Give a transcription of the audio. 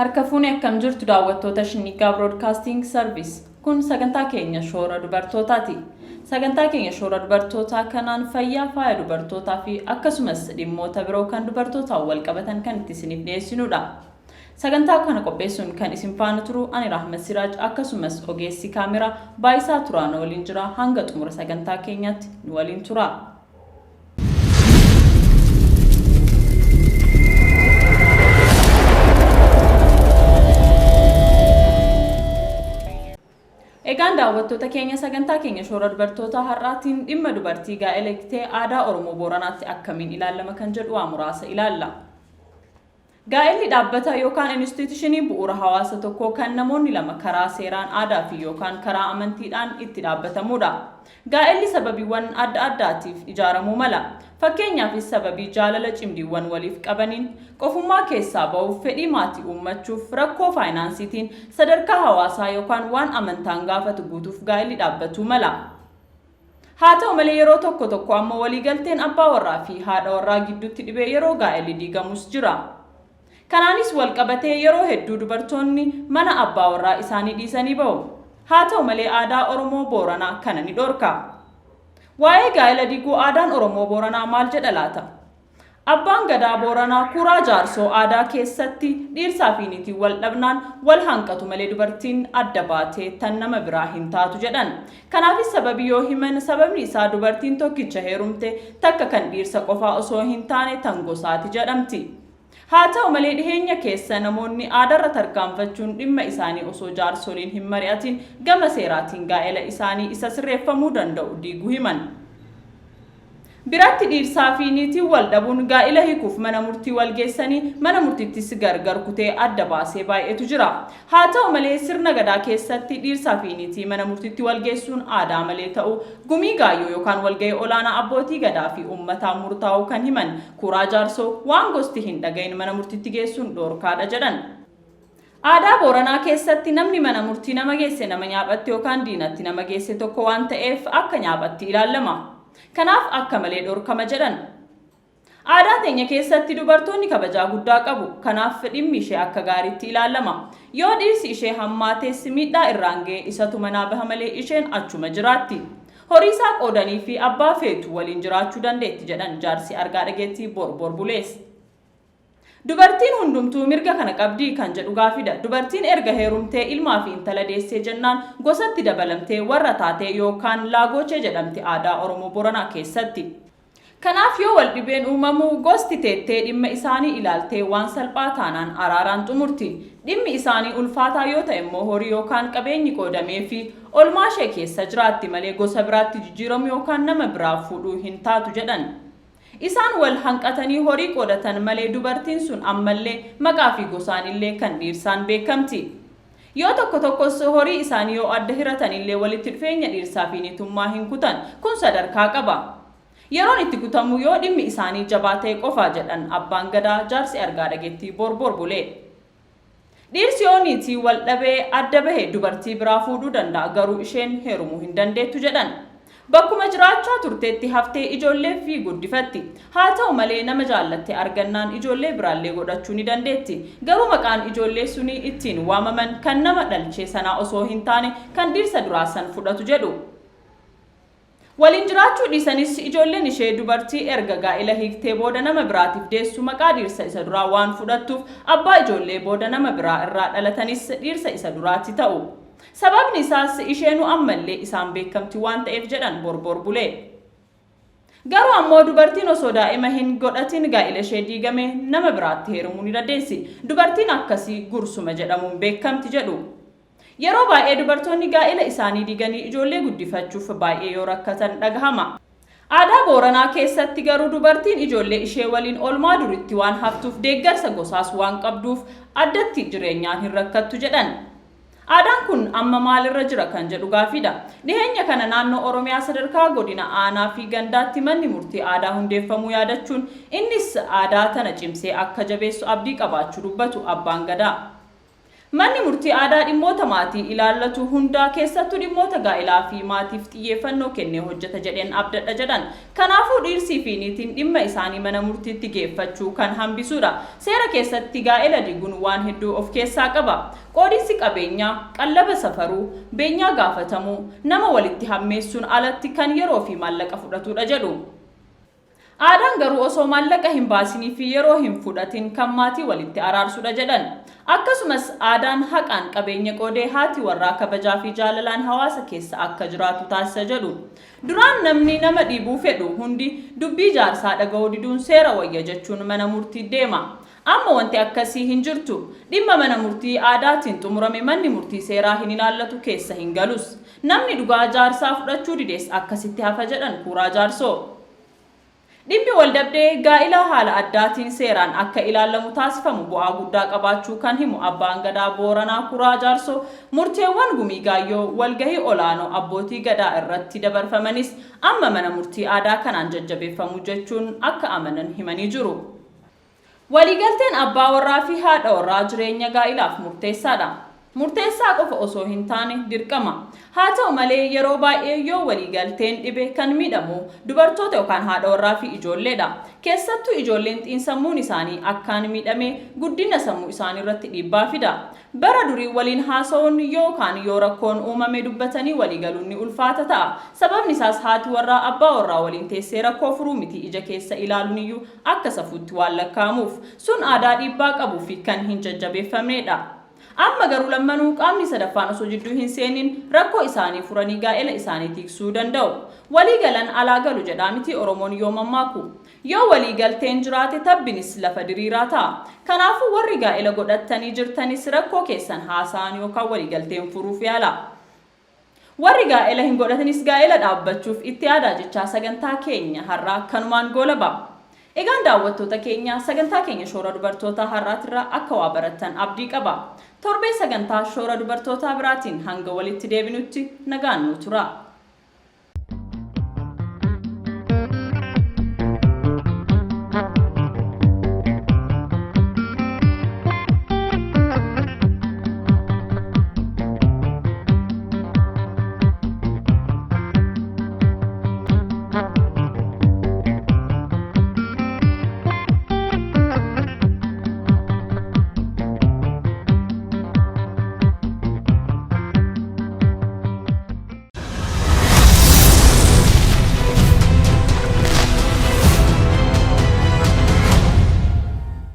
Harka fuune akkam jirtu daawwattoota Shinnigaa Broadcasting Service. Kun sagantaa keenya shoora dubartootaati. Sagantaa keenya shoora dubartootaa kanaan fayyaa faaya dubartootaa fi akkasumas dhimmoota biroo kan dubartootaan wal qabatan kan itti isiniif dhiyeessinudha. Sagantaa kana qopheessuun kan isin faana turu ani Rahmat Siraaj akkasumas ogeessi kaameraa Baayisaa Turaana waliin jira hanga xumura sagantaa keenyaatti nu waliin tura. Egaan daawwattoota keenya sagantaa keenya shoora dubartootaa har'aatiin dhimma dubartii gaa'ela hiiktee aadaa Oromoo Booranaatti akkamiin ilaalama kan jedhu waa muraasa ilaalla. Gaa'elli dhaabbata yookaan inistiitushinii bu'uura hawaasa tokkoo kan namoonni lama karaa seeraan, aadaa fi yookaan karaa amantiidhaan itti dhaabbatamuudha. Gaa'elli sababiiwwan adda addaatiif ijaaramuu mala. Fakkeenyaafis sababii jaalala cimdiiwwan waliif qabaniin, qofummaa keessaa ba'uuf, fedhii maatii uummachuuf, rakkoo faayinaansiitiin, sadarkaa hawaasaa yookaan waan amantaan gaafatu guutuuf gaa'elli dhaabbatuu mala. Haa ta'u malee yeroo tokko tokko ammoo waliigalteen abbaa warraa fi haadha warraa gidduutti dhibee yeroo gaa'elli diigamus jira. Kanaanis walqabatee yeroo hedduu dubartoonni mana abbaa warraa isaanii dhiisanii ba'u. Haa ta'u malee aadaa Oromoo Booranaa kana ni dhorka. Waa'ee gaa'ela diiguu aadaan Oromoo Booranaa maal jedha laata? Abbaan Gadaa Booranaa Kuuraa Jaarsoo aadaa keessatti dhiirsaa fi niitiin wal dhabnaan wal hanqatu malee dubartiin adda baatee tan nama biraa hin taatu jedhan. Kanaafis sababii yoo himan sababni isaa dubartiin tokkicha heerumte takka kan dhiirsa qofaa osoo hin taane tan gosaati jedhamti. Haa ta'u malee dhiheenya keessa namoonni aadarra tarkaanfachuun dhimma isaanii osoo jaarsoliin hin mari'atin gama seeraatiin gaa'ela isaanii isa sirreeffamuu danda'u diiguu himan. Biratti dhiirsaa fi niitiin wal dhabuun gaa'ila hiikuuf mana murtii wal geessanii mana murtiittis gargar kutee adda baasee baay'eetu jira. Haa ta'u malee sirna gadaa keessatti dhiirsaa fi niitii mana murtiitti wal geessuun aadaa malee ta'uu gumii gaayyoo yookaan walgahii olaanaa abbootii gadaa fi uummataan murtaa'uu kan himan Kuuraa Jaarsoo waan gosti hin dhagahin mana murtiitti geessuun dhoorkaadha jedhan. Aadaa Booranaa keessatti namni mana murtii nama geesse nama nyaaphatti yookaan diinatti nama geesse tokko waan ta'eef akka nyaaphatti ilaallama. Kanaaf akka malee dhorkama jedhan. Aadaa teenya keessatti dubartoonni kabajaa guddaa qabu. Kanaaf dhimmi ishee akka gaariitti ilaallama. Yoo dhiirsi ishee hammaates miidhaa irraan ga'e isatu manaa baha malee isheen achuma jiraatti. Horiisaa qoodanii fi abbaa feetu waliin jiraachuu dandeetti jedhan jaarsi argaa dhageettii Borbor Bulees. Dubartiin hundumtuu mirga kana qabdii kan jedhu gaafidha. Dubartiin erga heerumtee ilmaa fi intala deessee jennaan gosatti dabalamtee warra taatee yookaan laagoochee jedhamti aadaa Oromoo Boranaa keessatti. Kanaaf yoo waldhibeen uumamu gosti teettee dhimma isaanii ilaaltee waan salphaa taanaan araaraan xumurti. Dhimmi isaanii ulfaataa yoo ta'emmoo horii yookaan qabeenyi qoodameefii olmaashee keessa jiraatti malee gosa biraatti jijjiiramuu yookaan nama biraa fuudhuu hin taatu jedhan. Isaan wal hanqatanii horii qoodatan malee dubartiin sun ammallee maqaa fi gosaan illee kan dhiirsaan beekamti. Yoo tokko tokkos horii isaanii yoo adda hiratan illee walitti dhufeenya dhiirsaa fi niitummaa hin kutan. Kun sadarkaa qaba. Yeroon itti kutamu yoo dhimmi isaanii jabaa ta'e qofa jedhan Abbaan Gadaa jaarsi argaa dhageettii Borbor Bulee. Dhiirsi yoo niitii wal dhabee adda bahe dubartii biraa fuudhuu danda'a garuu isheen heerumuu hin dandeettu jedhan. Bakkuma jiraachaa turtetti haftee ijoollee fi guddifatti. Haa ta'u malee nama jaallatte argannaan ijoollee biraallee godhachuu ni dandeetti. Garuu maqaan ijoollee sunii ittiin waamaman kan nama dhalchee sanaa osoo hin taane kan dhiirsa duraa san fudhatu jedhu. Waliin jiraachuu dhiisanis ijoolleen ishee dubartii erga gaa'ila hiiktee booda nama biraatiif deessu maqaa dhiirsa isa duraa waan fudhattuuf abbaa ijoollee booda nama biraa irraa dhalatanis dhiirsa isa duraati ta'u. Sababni isaas isheenuu ammallee isaan beekamti waan ta'eef jedhan Borbor Bulee. Garuu ammoo dubartiin osoo daa'ima hin godhatin gaa'ila ishee diigame nama biraatti heerumuu ni dandeessi. Dubartiin akkasii gursuma jedhamuun beekamti jedhu. Yeroo baay'ee dubartoonni gaa'ila isaanii diiganii ijoollee guddifachuuf baay'ee yoo rakkatan dhagahama. Aadaa Booranaa keessatti garuu dubartiin ijoollee ishee waliin oolmaa duritti waan haftuuf deeggarsa gosaas waan qabduuf addatti jireenyaan hin rakkattu jedhan. Aadaan kun amma maalirra jira kan jedhu gaafiidha. Dhiheenya kana naannoo Oromiyaa sadarkaa godina, aanaa fi gandaatti manni murtii aadaa hundeeffamuu yaadachuun innis aadaa tana cimsee akka jabeessu abdii qabaachuu dubbatu Abbaan Gadaa. Manni murtii aadaa dhimmoota maatii ilaallatu hundaa keessattuu dhimmoota gaa'ilaa fi maatiif xiyyeeffannoo kennee hojjeta jedheen abdadha jedhan. Kanaafuu dhiirsii fi niitiin dhimma isaanii mana murtiitti geeffachuu kan hambisuudha. Seera keessatti gaa'ela diiguun waan hedduu of keessaa qaba. Qoodinsi qabeenyaa, qallaba safaruu, beenyaa gaafatamuu, nama walitti hammeessuun alatti kan yeroo fi maallaqa fudhatudha jedhu. Aadaan garuu osoo maallaqa hin baasinii fi yeroo hin fudhatin kan maatii walitti araarsudha jedhan. Akkasumas aadaan haqaan qabeenya qoodee haati warraa kabajaa fi jaalalaan hawaasa keessa akka jiraatu taasisa jedhu. Duraan namni nama dhiibuu fedhu hundi dubbii jaarsaa dhaga'uu diduun seera wayya jechuun mana murtii deema. Amma wanti akkasii hin jirtu. Dhimma mana murtii aadaatiin xumurame manni murtii seeraa hin ilaallatu keessa hin galus. Namni dhugaa jaarsaa fudhachuu dides akkasitti hafa jedhan Kuuraa Jaarsoo. Dhimmi waldhabdee gaa'ilaa haala addaatiin seeraan akka ilaalamu taasifamu bu'aa guddaa qabaachuu kan himu Abbaan Gadaa Booranaa Kuraa Jaarsoo, murteewwan Gumii Gaayyoo, walgahii olaanoo abbootii Gadaa irratti dabarfamanis amma mana murtii aadaa kanaan jajjabeeffamu jechuun akka amanan himanii jiru. Waliigalteen abbaa warraa fi haadha warraa jireenya gaa'ilaaf murteessaadha. Murteessaa qofa osoo hin taane dirqama. Haa ta'u malee yeroo baay'ee yoo waliigalteen dhibe kan miidhamu dubartoota yookaan haadha warraa fi ijoolleedha. Keessattuu ijoolleen xiinsammuun isaanii akkaan miidhame guddina sammuu isaanii irratti dhiibbaa fida. Bara durii waliin haasa'uun yookaan yoo rakkoon uumame dubbatanii walii galuun ni ulfaata ta'a. Sababni isaas haati warraa abbaa warraa waliin teessee rakkoo furuu miti ija keessa ilaaluun iyyuu akka safuutti waan lakkaa'amuuf. Sun aadaa dhiibbaa qabuu fi kan hin jajjabeeffamneedha. Amma garuu lammanuu qaamni sadaffaan osoo jidduu hin seenin rakkoo isaanii furanii gaa'ela isaanii tiiksuu danda'u. Walii galan alaa galu jedhaa mitii Oromoon yoo mammaaku. Yoo walii galteen jiraate tabbinis lafa diriiraa ta'a. Kanaafuu warri gaa'ela godhattanii jirtanis rakkoo keessan haasa'aan yookaan walii galteen furuuf yaalaa. Warri gaa'ela hin godhatinis gaa'ela dhaabbachuuf itti yaadaa jechaa sagantaa keenya har'aa kanumaan goolaba. Egaan daawwattoota keenya sagantaa keenya shoora dubartootaa har'aatirraa akka waa barattan abdii qaba. Torbee sagantaa shoora dubartootaa biraatiin hanga walitti deebinutti nagaan nuu turaa.